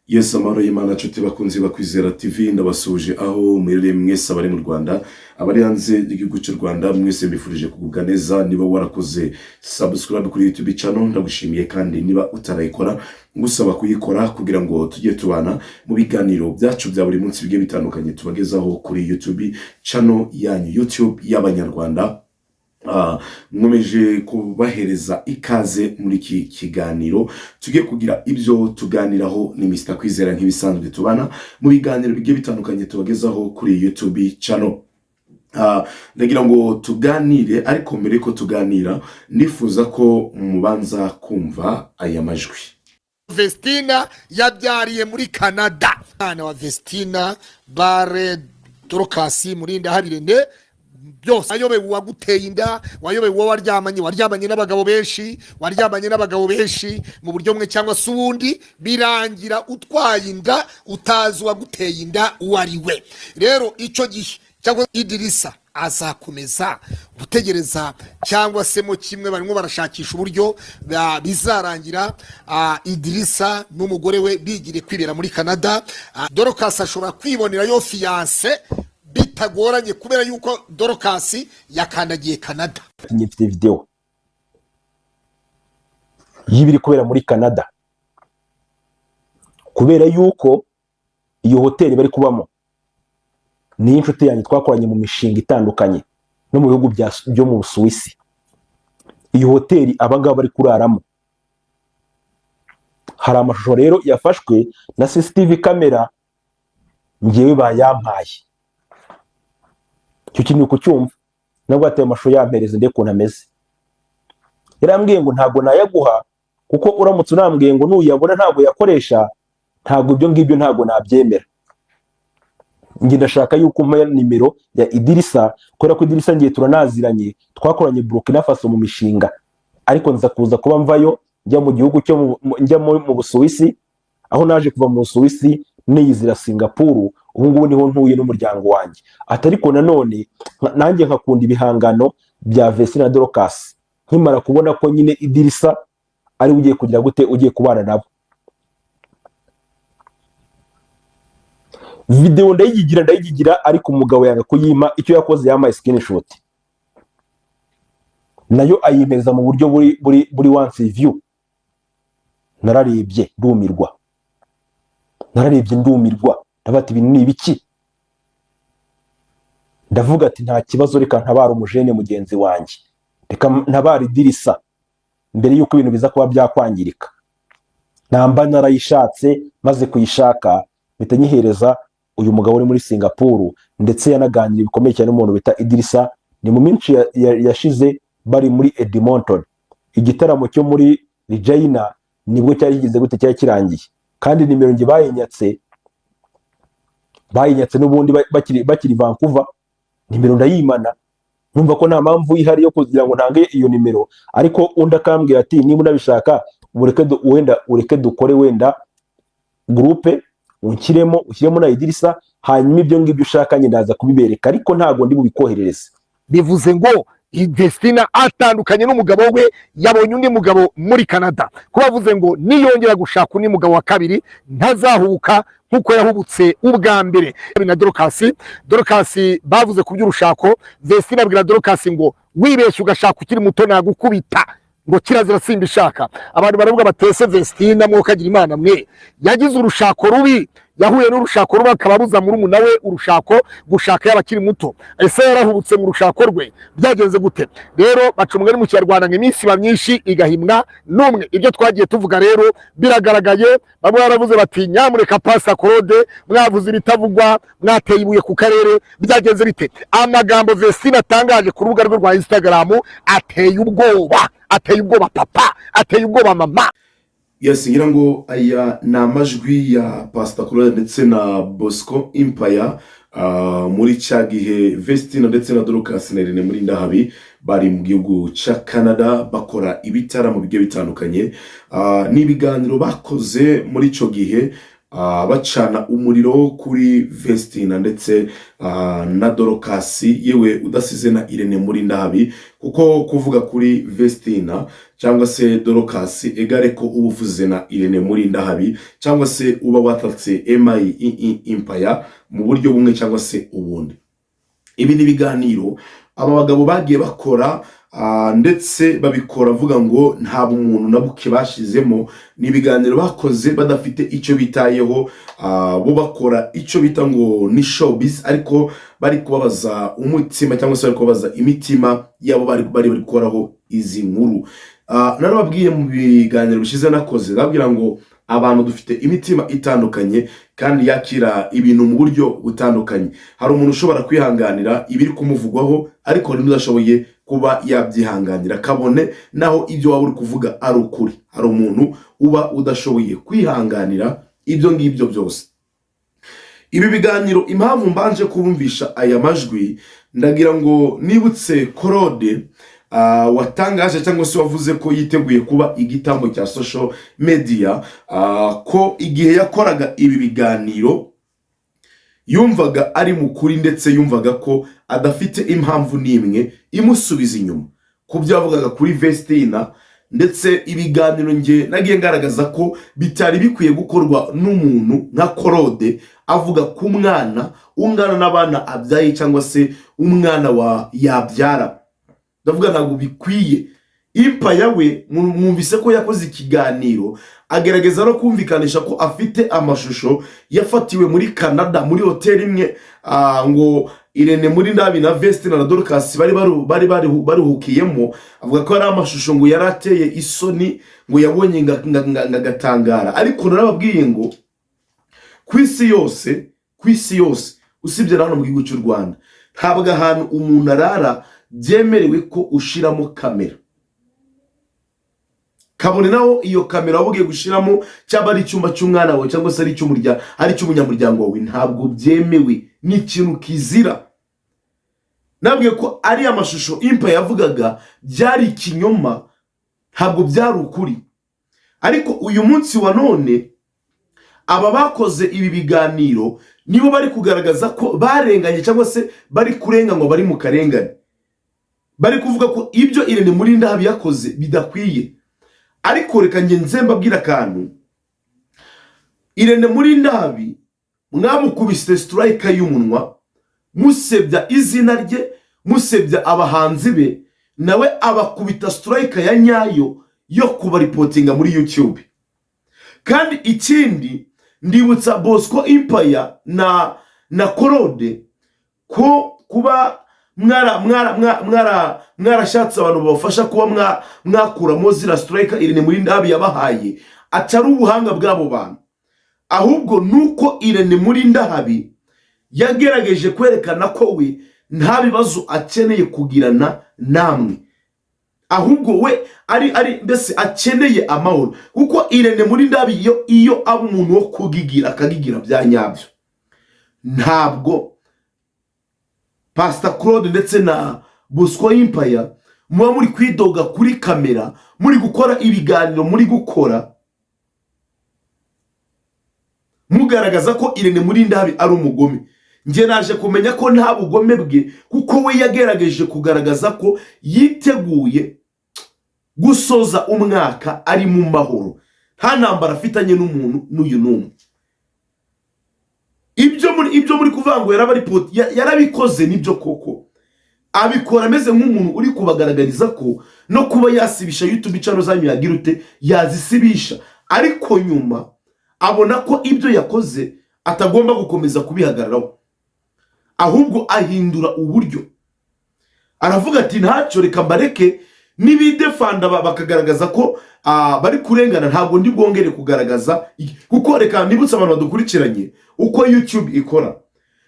Yesu, amahoro y'Imana, nshuti bakunzi ba Kwizera TV, ndabasuhuje aho muherereye mwese, abari mu Rwanda, abari hanze y'igihugu cy'u Rwanda, mwese mbifurije kugubwa neza. Niba warakoze subscribe kuri YouTube channel, ndagushimiye, kandi niba utarayikora, ngusaba kuyikora kugira ngo tujye tubana mu biganiro byacu bya buri munsi bigiye bitandukanye tubagezaho kuri YouTube channel yanyu, YouTube y'Abanyarwanda. Nkomeje kubahereza ikaze muri iki kiganiro tugiye kugira ibyo tuganiraho. Ni Mr Kwizera nk'ibisanzwe, tubana mu biganiro bigiye bitandukanye tubagezaho kuri YouTube channel. Ndagira ngo tuganire, ariko mbere ko tuganira nifuza ko mubanza kumva aya majwi. Vestina yabyariye muri Canada. Umwana wa Vestina bare Dorokasi Murinda Habirene byose wayobewe uwaguteye inda, wayobewe uwo waryamanye, waryamanye n'abagabo benshi, waryamanye n'abagabo benshi mu buryo bumwe cyangwa se ubundi, birangira utwaye inda utazi uwaguteye inda uwo ari we. Rero icyo gihe cyangwa Idirisa azakomeza gutegereza, cyangwa se mo kimwe barimo barashakisha uburyo bizarangira Idirisa n'umugore we bigire kwibera muri Canada. Dorokasi ashobora kwibonerayo fiancé bitagoranye, kubera yuko Dorokasi yakandagiye Canada. Njye mfite videwo y'ibiri kubera muri Canada, kubera yuko iyo hoteli bari kubamo ni inshuti yanjye twakoranye mu mishinga itandukanye no mu bihugu byo mu Busuwisi. Iyo hoteli abangaba bari kuraramo, hari amashusho rero yafashwe na CCTV camera, ngewe bayampaye. Icyo kintu kucyumva nabwo ateye amashusho yampereza ndebe ukuntu ameze. Yarambwiye ngo ntabwo nayaguha, kuko uramutse unambwiye ngo nuyabona ntabwo yakoresha, ntabwo ibyo ngibyo ntabwo nabyemera. Njye ndashaka yuko umpa nimero ya Idirisa, kubera ko Idirisa ngiye turanaziranye, twakoranye Burkina Faso mu mishinga, ariko nza kuza kuba mvayo njya mu gihugu cyo njya mu Busuwisi, aho naje kuva mu Busuwisi niyizira Singapuru. Ubu ngubu niho ntuye n'umuryango wanjye. Ati ariko nanone nanjye nkakunda ibihangano bya Vestine na Dorcas, nkimara kubona ko nyine Idirisa ari we ugiye kugira gute, ugiye kubana nabo. Videwo ndayigigira, ndayigigira, ariko umugabo yanga kuyimpa. Icyo yakoze, yampaye screenshot, nayo ayimpereza mu buryo buri once view. Nararebye ndumirwa, nararebye ndumirwa, ndavuga ati ibintu ni ibiki? Ndavuga ati nta kibazo, reka ntabara umujene mugenzi wanjye, reka ntabara Idirisa mbere y'uko ibintu biza kuba byakwangirika. Namba narayishatse, maze kuyishaka mpita nyihereza uyu mugabo uri muri Singapuru, ndetse yanaganiriye bikomeye cyane n'umuntu bita Idirisa. Ni mu minsi yashize bari muri Edmonton, igitaramo cyo muri Regina nibwo cyari kigize gute, cyari kirangiye. Kandi nimero njye bayinyatse, bayinyatse n'ubundi bakiri Vancouver. Nimero ndayimana, numva ko nta mpamvu ihari yo kugira ngo ntange iyo nimero, ariko undi akambwira ati niba unabishaka ureke wenda ureke dukore wenda groupe, unshyiremo, ushyiremo na Idirisa, hanyuma ibyo ngibyo ushaka njye ndaza kubibereka, ariko ntabwo ndi bubikoherereze. Bivuze ngo Vestina atandukanye n'umugabo we, yabonye undi mugabo muri Canada. Kuba avuze ngo niyongera gushaka undi mugabo wa kabiri ntazahubuka nk'uko yahubutse ubwa mbere. Na Dorokasi, Dorokasi bavuze ku by'urushako. Vestina abwira Dorokasi ngo wibeshye ugashaka ukiri muto nagukubita, ngo kirazira simbishaka. Abantu baravuga batese Vestina mwokagira Imana mwe, yagize urushako rubi, yahuye n'urushako rubi, akaba abuza murumuna we urushako gushaka yaba akiri muto. Ese yarahubutse mu rushako rwe? Byagenze gute? Rero baca umugani mu Kinyarwanda ngo iminsi iba myinshi igahimwa n'umwe. Ibyo twagiye tuvuga rero biragaragaye. Bamwe baravuze bati nyamureka Pastor Claude, mwavuze ibitavugwa, mwateye ibuye ku karere. Byagenze bite? Amagambo Vestine atangaje ku rubuga rwe rwa Instagram ateye ubwoba, ateye ubwoba papa, ateye ubwoba mama. Yes, ngira ngo aya ni amajwi ya Pastor Claude ndetse na Bosco Empire, muri cya gihe Vestina ndetse na Dorcas na Irene Murindahabi bari mu gihugu cya Canada bakora ibitaramo bigiye bitandukanye. Ni ibiganiro bakoze muri icyo gihe. Bacana umuriro kuri Vestina ndetse na Dorokasi, yewe udasize na Irene Murindahabi, kuko kuvuga kuri Vestina cyangwa se Dorokasi egare ko uba uvuze na Irene Murindahabi, cyangwa se uba watatse MI Empire mu buryo bumwe cyangwa se ubundi. Ibi ni ibiganiro aba bagabo bagiye bakora, ndetse babikora avuga ngo nta bumuntu na buke bashizemo. Ni ibiganiro bakoze badafite icyo bitayeho, bo bakora icyo bita ngo ni showbiz, ariko bari kubabaza umutima cyangwa se bari kubabaza imitima yabo bari gukoraho izi nkuru. Narababwiye mu biganiro bishize nakoze, ndababwira ngo abantu dufite imitima itandukanye kandi yakira ibintu mu buryo butandukanye. Hari umuntu ushobora kwihanganira ibiri kumuvugwaho, ariko hari n'udashoboye kuba yabyihanganira, kabone naho ibyo waba uri kuvuga ari ukuri. Hari umuntu uba udashoboye kwihanganira ibyo ngibyo byose. Ibi biganiro, impamvu mbanje kubumvisha aya majwi, ndagira ngo nibutse Claude, watangaje cyangwa se wavuze ko yiteguye kuba igitambo cya social media, ko igihe yakoraga ibi biganiro yumvaga ari mukuri, ndetse yumvaga ko adafite impamvu n'imwe imusubiza inyuma ku byo yavugaga kuri Vestina. Ndetse ibiganiro nge nagiye ngaragaza ko bitari bikwiye gukorwa n'umuntu nka Claude, avuga ku mwana ungana n'abana abyaye cyangwa se umwana wa yabyara. Ndavuga ntabwo bikwiye. Empire we mwumvise ko yakoze ikiganiro agerageza no kumvikanisha ko afite amashusho yafatiwe muri Canada muri hoteli imwe, ngo Irene Murindahabi na Vestina na Dorcas bari baruhukiyemo. Avuga ko ari amashusho ngo yari ateye isoni, ngo yabonye ngagatangara. Ariko narababwiye ngo ku isi yose, ku isi yose, usibye na hano mu gihugu cy'u Rwanda, ntabwo ahantu umuntu arara byemerewe ko ushiramo kamera, kabone naho iyo kamera waba ugiye gushyiramo cyaba ari icyumba cy'umwana wawe cyangwa se ari icy'umunyamuryango wawe. Ntabwo byemewe, ni ikintu kizira. Nabwiye ko ari amashusho Empire yavugaga byari ikinyoma, ntabwo byari ukuri. Ariko uyu munsi wa none aba bakoze ibi biganiro nibo bari kugaragaza ko barenganye cyangwa se bari kurenganywa, bari mu karengane, bari kuvuga ko ibyo Irene Murindahabi yakoze bidakwiye. Ariko reka nge nze mbabwire akantu. Irene Murindahabi mwamukubise strike y'umunwa, musebya izina rye, musebya abahanzi be, nawe abakubita strike ya nyayo yo kubareportinga muri YouTube. Kandi ikindi, ndibutsa Bosco Empire na Claude ko kuba mwarashatse abantu babafasha kuba mwakuramo ziriya strike Irene Murindahabi yabahaye, atari ubuhanga bw'abo bantu, ahubwo nuko Irene Murindahabi yagerageje kwerekana ko we nta bibazo akeneye kugirana namwe, ahubwo we ari mbese akeneye amahoro. Kuko Irene Murindahabi iyo aba umuntu wo kugigira akagigira bya nyabyo, ntabwo Pastor Claude ndetse na Bosco Empire muba muri kwidoga kuri kamera, muri gukora ibiganiro, muri gukora mugaragaza ko Irene Murindahabi ari umugome. Njye naje kumenya ko nta bugome bwe, kuko we yagerageje kugaragaza ko yiteguye gusoza umwaka ari mu mahoro, nta ntambara afitanye n'umuntu n'uyu n'umwe. Ibyo muri kuvuga ngo yarabikoze, nibyo koko, abikora ameze nk'umuntu uri kubagaragariza ko no kuba yasibisha YouTube channel zanyu yagira ute, yazisibisha. Ariko nyuma abona ko ibyo yakoze atagomba gukomeza kubihagararaho, ahubwo ahindura uburyo, aravuga ati: "Ntacyo, reka mbareke nibidefenda bakagaragaza ko bari kurengana, ntabwo ndi bwongere kugaragaza." Kuko reka nibutse abantu badukurikiranye uko YouTube ikora.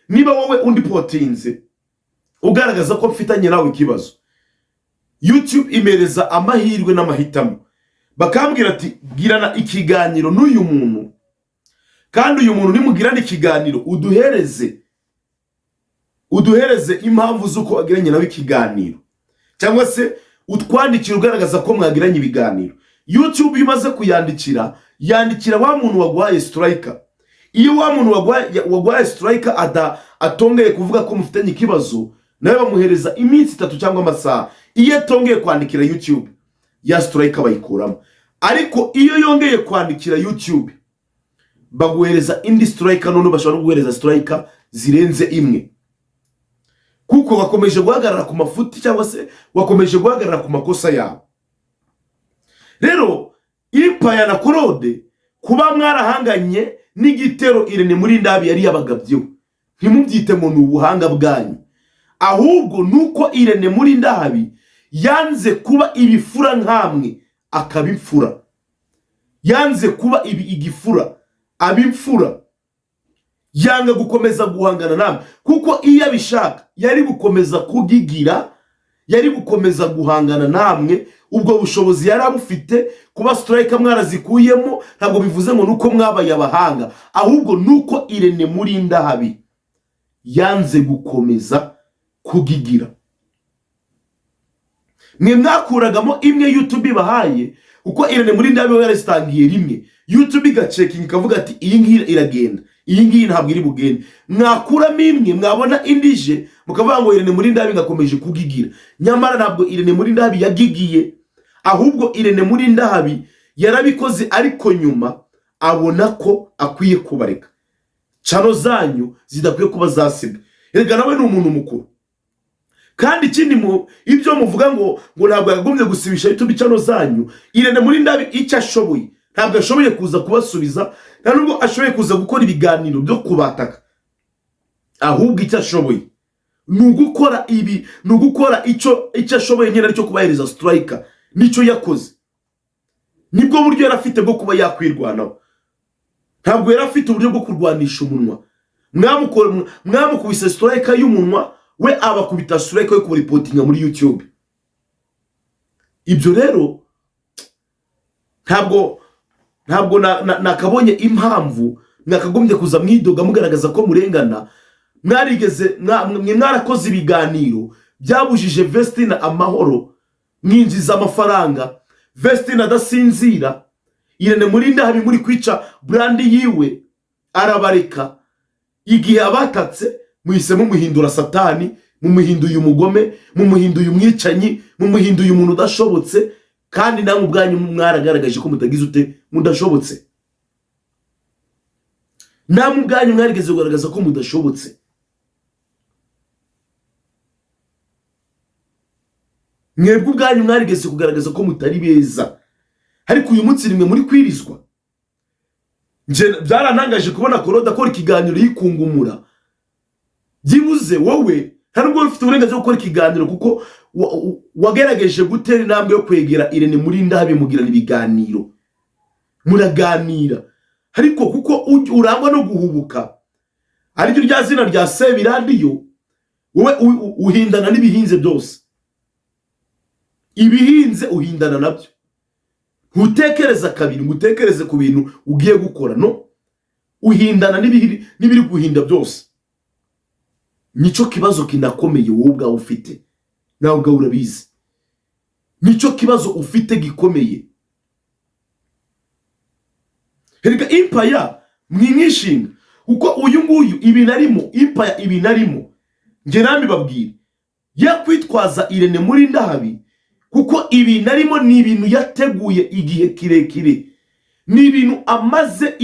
Niba wowe undeportinze ugaragaza ko mfitanye nawe ikibazo, YouTube imereza amahirwe n'amahitamo, bakambwira ati: "Girana ikiganiro n'uyu muntu, kandi uyu muntu nimugirana ikiganiro uduhereze impamvu z'uko wagiranye nawe ikiganiro, cyangwa se utwandikira ugaragaza ko mwagiranye ibiganiro." YouTube iyo umaze kuyandikira, yandikira wa muntu waguhaye strike. Iyo wa muntu wagwaye strike atongeye kuvuga ko mufitanye ikibazo, nawe bamuhereza iminsi 3 cyangwa amasaha. Iyo atongeye kwandikira YouTube, ya strike bayikuramo. Ariko iyo yongeye kwandikira YouTube, baguhereza indi strike. None bashobora no guhereza strike zirenze imwe, kuko bakomeje guhagarara ku mafuti cyangwa se wakomeje guhagarara ku makosa yabo. Rero Empire na Claude, kuba mwarahanganye n'igitero Irene Murindahabi yari yabagabyeho, ntimubyite ngo ni ubuhanga bwanyu, ahubwo nuko Irene Murindahabi yanze kuba ibifura nkamwe akaba imfura, yanze kuba ibi igifura aba imfura, yanga gukomeza guhangana namwe, kuko iyo abishaka yari gukomeza kugigira, yari gukomeza guhangana namwe. Ubwo bushobozi yari abufite. Kuba strike mwarazikuyemo ntabwo bivuze ngo nuko mwabaye abahanga, ahubwo nuko Irene Murindahabi yanze gukomeza kugigira. Mwe mwakuragamo imwe YouTube bahaye, kuko Irene Murindahabi we yarazitangiye rimwe, YouTube igacekinga ikavuga ati iyi ngiyi iragenda, iyi ngiyi ntabwo iri bugende. Mwakuramo imwe, mwabona indi ije, mukavuga ngo Irene Murindahabi ngakomeje kugigira. Nyamara ntabwo Irene Murindahabi yagigiye, ahubwo Irene Murindahabi yarabikoze, ariko nyuma abona ko akwiye kubareka, channel zanyu zidakwiye kuba zasibwe. Erega nawe ni umuntu mukuru. Kandi ikindi, ibyo muvuga ngo ntabwo yakagombye gusibisha YouTube channel zanyu, Irene Murindahabi icyo ashoboye, ntabwo ashoboye kuza kubasubiza, nta nubwo ashoboye kuza gukora ibiganiro byo kubataka. Ahubwo icyo ashoboye ni ugukora ibi, ni ugukora icyo ashoboye nyine, aricyo kubahereza strike. Nicyo yakoze, nibwo buryo yari afite bwo kuba yakwirwanaho. Ntabwo yari afite uburyo bwo kurwanisha umunwa. Mwamukubise strike y'umunwa, we abakubita strike yo kubaripotinga muri YouTube. Ibyo rero ntabwo nakabonye impamvu mwakagombye kuza mwidoga mugaragaza ko murengana. Mwarigeze mwe mwarakoze ibiganiro byabujije Vestina amahoro, mwinjiza amafaranga Vestina adasinzira. Irene Murindahabi muri kwica brand yiwe, arabareka. Igihe abatatse, muhise mumuhindura satani, mumuhinduye umugome, mumuhinduye umwicanyi, mumuhinduye umuntu udashobotse, kandi namwe ubwanyu mwaragaragaje ko mutagize ute, mudashobotse. Namwe ubwanyu mwarigeze kugaragaza ko mudashobotse. Mwebwe ubwanyu mwarigeze kugaragaza ko mutari beza, ariko uyu munsi nimwe muri kwirizwa. Nje byarantangaje kubona Claude akora ikiganiro yikungumura. Byibuze wowe nta nubwo ufite uburenganzira bwo gukora ikiganiro, kuko wagerageje gutera intambwe yo kwegera Irene Murindahabi, mugirana ibiganiro, muraganira, ariko kuko urangwa no guhubuka, ariryo rya zina rya Sebiradiyo, wowe uhindana n'ibihinze byose, ibihinze uhindana nabyo. Ntutekereza kabiri ngo utekereze ku bintu ugiye gukora, no uhindana n'ibiri guhinda byose. Nicyo kibazo kinakomeye wowe ubwawe ufite, nawe ubwawe urabizi. Nicyo kibazo ufite gikomeye. Erega Empire mwimwishinga, kuko uyu nguyu ibintu arimo, Empire ibintu arimo, njye nambibabwira, yakwitwaza Irene Murindahabi, kuko ibintu arimo ni ibintu yateguye igihe kirekire, ni ibintu amaze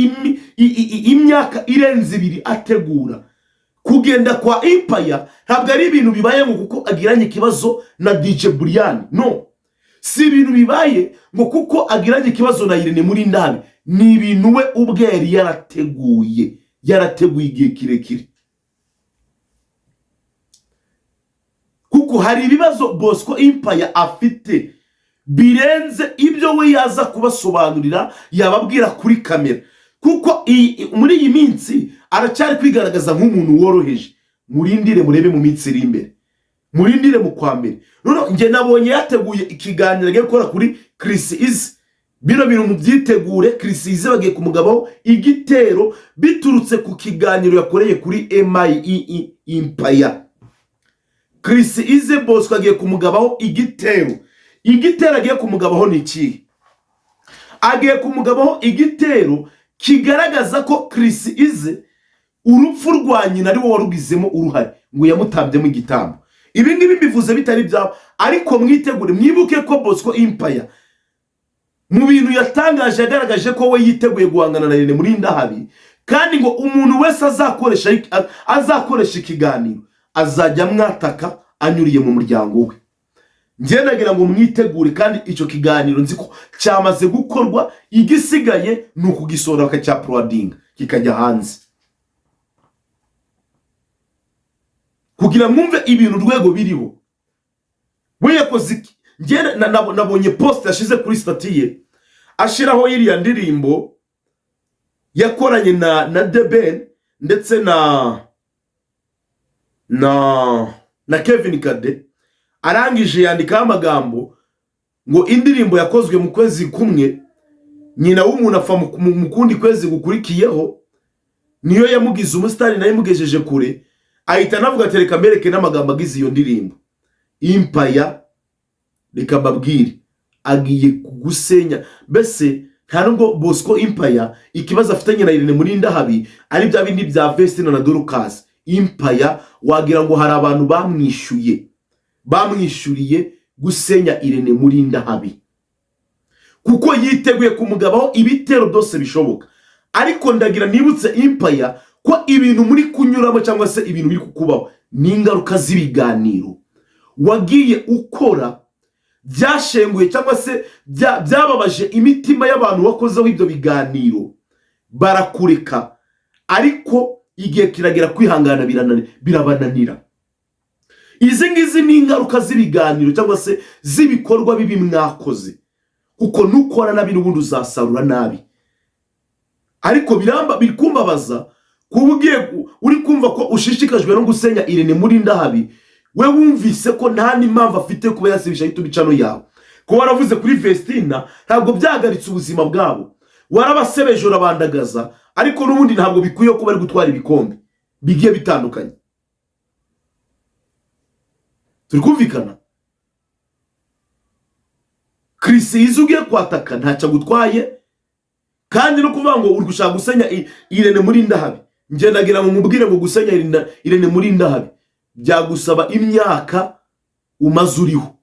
imyaka irenze 2 ategura. Kugenda kwa Empire ntabwo ari ibintu bibaye ngo kuko agiranye ikibazo na DJ Brian, no, si ibintu bibaye ngo kuko agiranye ikibazo na Irene Murindahabi, ni ibintu we ubwe yari yarateguye, yarateguye igihe kirekire. Kuko hari ibibazo Bosco Empire afite birenze ibyo we yaza kubasobanurira, yababwira kuri kamera, kuko muri iyi minsi aracyari kwigaragaza nk'umuntu woroheje. Murindire murebe mu minsi iri imbere, murindire mu kwa mbere. Noneho njye nabonye yateguye ikiganiro agiye gukora kuri Chris Easy. Bino bintu mubyitegure, Chris Easy bagiye kumugabaho igitero biturutse ku kiganiro yakoreye kuri MIE Empire. Chris Easy Bosco agiye kumugabaho igitero. Igitero agiye kumugabaho ni ikihe? Agiye kumugabaho igitero Kigaragaza ko Chris Eazy urupfu rwa nyina ari we warugizemo uruhare, ngo yamutambyemo igitambo. Ibi ngibi mbivuze bitari byabo, ariko mwitegure, mwibuke ko Bosco Empire mu bintu yatangaje yagaragaje ko we yiteguye guhangana na Irene Murindahabi, kandi ngo umuntu wese azakoresha ikiganiro azajya amwataka anyuriye mu muryango we. Njye nagira ngo mwitegure, kandi icyo kiganiro nzi ko cyamaze gukorwa, igisigaye ni ukugisohora bakacyauploadinga kikajya hanze, kugira mwumve ibintu urwego biriho. We yakoze iki? Njye nabonye post yashize kuri status ye, ashyiraho iriya ndirimbo yakoranye na The Ben ndetse na Kevin Kade. Arangije yandikaho amagambo ngo indirimbo yakozwe mu kwezi kumwe, nyina w'umuntu apfa mu kundi kwezi gukurikiyeho, niyo yamugize umusitari, nayo imugejeje kure. Ahita anavuga ati: "Reka mbereke n'amagambo agize iyo ndirimbo." Empire, reka mbabwire, agiye kugusenya. Mbese nta nubwo Bosco Empire ikibazo afitanye na Irene Murindahabi ari bya bindi bya Vestina na Dorcas. Empire wagira ngo hari abantu bamwishyuye, bamwishyuriye gusenya Irene Murindahabi, kuko yiteguye kumugabaho ibitero byose bishoboka. Ariko ndagira nibutse Empire ko ibintu muri kunyuramo cyangwa se ibintu biri kukubaho ni ingaruka z'ibiganiro wagiye ukora byashenguye cyangwa se byababaje imitima y'abantu wakozeho ibyo biganiro, barakureka. Ariko igihe kiragera kwihangana birabananira. Izi ngizi ni ingaruka z'ibiganiro cyangwa se z'ibikorwa bibi mwakoze, kuko nukora nabi n'ubundi uzasarura nabi. Ariko biramba, biri kumbabaza kuba ugiye uri kumva ko ushishikajwe no gusenya Irene Murindahabi. We wumvise ko nta n'impamvu afite kuba yasibisha YouTube channel yawe. Kuba waravuze kuri Vestina ntabwo byahagaritse ubuzima bwabo. Warabasebeje, urabandagaza, ariko n'ubundi ntabwo bikwiye ko bari gutwara ibikombe bigiye bitandukanye. Turi kumvikana? Chris Eazy ugiye kwataka ntacyo agutwaye, kandi no kuvuga ngo uri gushaka gusenya Irene Murindahabi, njye ndagira ngo nkubwire ngo gusenya Irene Murindahabi byagusaba imyaka umaze uriho,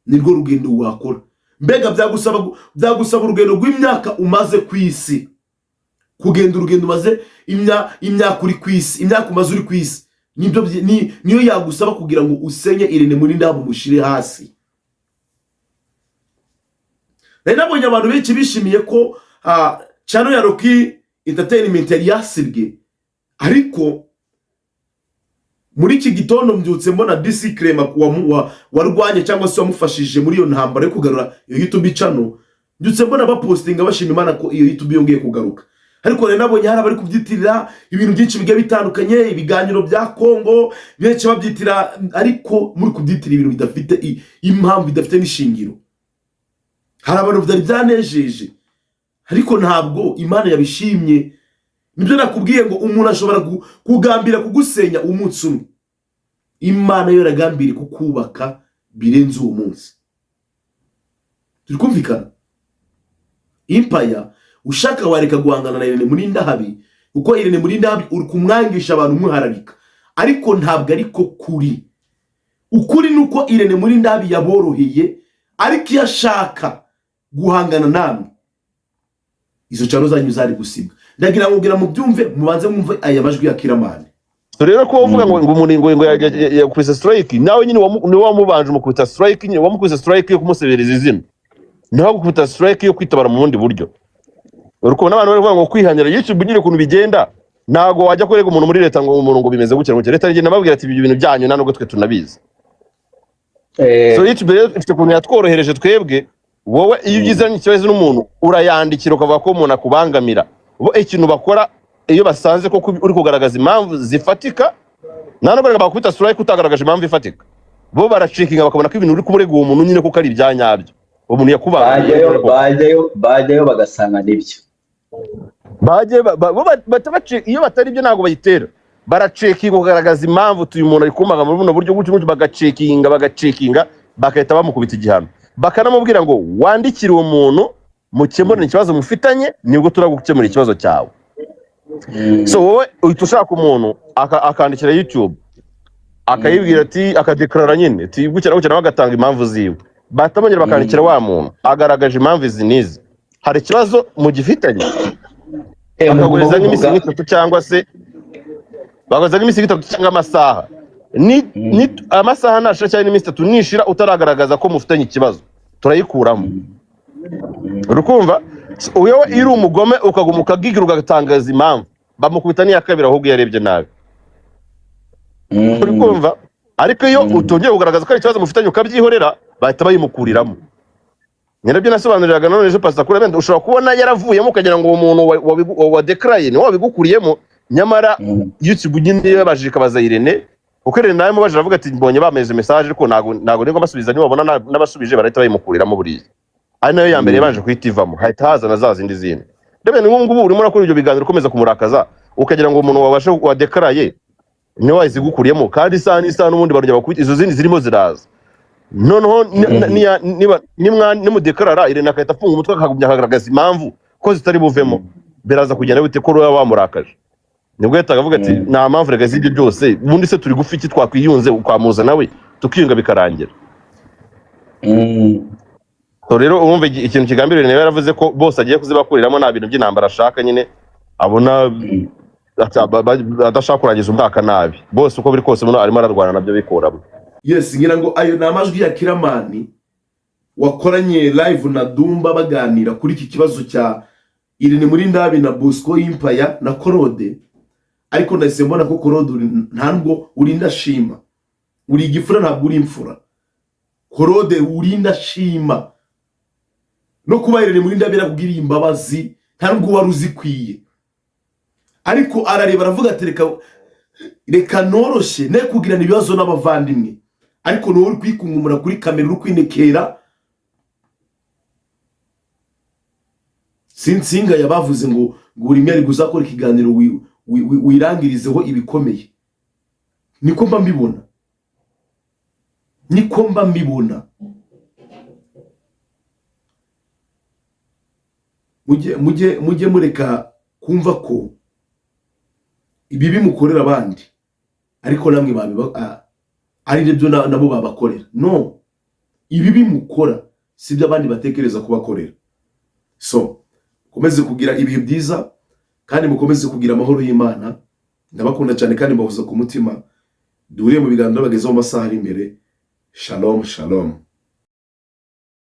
nirwo rugendo wakora. Mbega byagusaba urugendo rw'imyaka umaze ku isi, kugenda urugendo umaze imyaka uri ku isi, imyaka umaze uri ku isi, nibyo niyo yagusaba kugira ngo usenye Irene Murindahabi, umushyire hasi. Nari nabonye abantu benshi bishimiye ko channel ya Rocky Entertainment yari yasibwe, ariko muri iki gitondo mbyutse mbona DC Clement warwanye cyangwa se wamufashije muri iyo ntambara yo kugarura iyo YouTube channel, mbyutse mbona bapostinga bashima Imana ko iyo YouTube yongeye kugaruka. Ariko rero nabonye hari abari kubyitirira ibintu byinshi bigiye bitandukanye, ibiganiro bya Kongo benshi babyitira, ariko muri kubyitira ibintu bidafite impamvu, bidafite n'ishingiro. Hari abantu byari byanejeje, ariko ntabwo Imana yabishimye. Nibyo nakubwiye ngo umuntu ashobora kugambira kugusenya umunsi umwe, Imana yo iragambiriye kukubaka birenze uwo munsi. Turi kumvikana? Empire, ushaka wareka guhangana na Irene Murindahabi, kuko Irene Murindahabi uri kumwangisha abantu umuharabika, ariko ntabwo ariko kuri. Ukuri ni uko Irene Murindahabi yaboroheye, ariko iyo ashaka guhangana namwe izo channel zanyu zari gusibwa. Ndagira ngo ngira mubyumve, mubanze mwumve aya majwi ya Kiramani. So rero ko uvuga ngo umuntu ngo yakubise strike, nawe nyine niwe wamubanje umukubita strike, nyine wamukubise strike yo kumusebereza izina, nawe gukubita strike yo kwitabara mu bundi buryo. Uri kubona abantu bari kuvuga ngo kwihanira YouTube nyine ukuntu bigenda, ntabwo wajya kurega umuntu muri leta ngo umuntu ngo bimeze gutya gutya. Leta igenda babwira ati: "Ibyo bintu byanyu nta nubwo twe tunabizi." So YouTube rero ifite ukuntu yatworohereje twebwe. Wowe iyo ugizanye ikibazo n'umuntu urayandikira ukavuga ko umuntu akubangamira. Bo ikintu bakora iyo basanze ko uri kugaragaza impamvu zifatika, nta nubwo bakubita strike utagaragaje impamvu ifatika. Bo baracheckinga bakabona ko ibintu uri kumurega uwo muntu nyine kuko ari ibya nyabyo, uwo muntu yakubangamiye. Bajyayo, bajyayo, bajyayo bagasanga nibyo. Bajye bo iyo batari byo ntabwo bayitera. Baracheckinga kugaragaza impamvu uyu muntu ari kumaga muri buno buryo gutyo gutyo, bagacheckinga, bagacheckinga, bagahita bamukubita igihano, bakanamubwira ngo wandikire uwo muntu. Mukemurane ikibazo mufitanye, nibwo turagukemura ikibazo cyawe. So wowe uhita ushaka umuntu akandikira YouTube, akayibwira ati, akadekarara nyine ati gutya na gutya, nawe agatanga impamvu ziwe. Bahita bongera bakandikira wa muntu agaragaje impamvu izi n'izi, hari ikibazo mugifitanye, Muguma bakaguhereza nk'iminsi muvuga nk'itatu cyangwa se bakaguhereza nk'iminsi nk'itatu cyangwa amasaha ni amasaha nashira cyangwa n'iminsi 3 nishira utaragaragaza ko mufitanye ikibazo, turayikuramo. Urukumva? So, wowe iyo uri umugome ukaguma ukagigira ugatangaza impamvu, bamukubita n'iya kabiri ahubwo iyo yarebye nabi. Uri kumva? Ariko iyo utongeye kugaragaza ko ari ikibazo mufitanye ukabyihorera, bahita bayimukuriramo. Ni nabyo nasobanuriraga none ejo Pastor Kuri. Wenda ushobora kubona yaravuyemo ukagira ngo uwo muntu wadekaraye niwe wabigukuriyemo, nyamara YouTube nyine yabajije ikabaza Irene, kuko Irene nawe mubajije aravuga ati mbonye bameje message, ariko ntago nibwo basubiza, nibabona n'abasubije barahita bayimukuriramo. Buriya ari nayo ya mbere yabanje kuhita ivamo, hahita haza na za zindi zindi. Ndabona nk'ubu ngubu urimo urakora ibyo biganiro ukomeza kumurakaza, ukagira ngo umuntu wabashe wadekaraye niwe wazigukuriyemo, kandi isaha n'isaha n'ubundi barongera bakubita izo zindi zirimo ziraza. Noneho niba nimudekarara Irene agahita afunga umutwe akagumya akagaragaza impamvu ko zitari buvemo, biraza kugenda bite ko ruba wamurakaje? Nibwo yahitaga avuga ati nta mpamvu rega z'ibyo byose, ubundi se turi gupfa iki? Twakwiyunze ukamuza nawe tukiyunga bikarangira. So rero urumva ikintu kigambiriwe, niba yaravuze ko bose agiye kuzibakuriramo, nta bintu by'intambara ashaka nyine, abona adashaka kurangiza umwaka nabi. Bose uko biri kose muno arimo ararwana nabyo bikuramo. Yes, ngira ngo ayo ni amajwi ya Kiramani wakoranye live na Dumba baganira kuri iki kibazo cya Irene Murindahabi na Bosco Impaya na Korode. Ariko nahise mbona ko Korode ntabwo uri indashima, uri igifura, ntabwo uri imfura. Korode, uri indashima. No kuba Irene Murindahabi yarakugiriye imbabazi, nta nubwo wari uzikwiye, ariko arareba aravuga ati reka reka noroshye ne kugirana ibibazo n'abavandimwe. Ariko niwowe uri kwikungumura kuri kamera, uri kwinekera. Sinsinga yabavuze ngo buri umwe ari kuzakora ikiganiro wirangirizeho ibikomeye. Niko mba mbibona, niko mba mbibona. Mujye mureka kumva ko ibibi mukorera abandi ariko namwe ari byo nabo babakorera. No, ibibi mukora si byo abandi batekereza kubakorera. So mukomeze kugira ibihe byiza kandi mukomeze kugira amahoro y'Imana. Ndabakunda cyane kandi mbahoza ku mutima. Duhuriye mu biganiro bagezeho mu masaha ari imbere. Shalom shalom.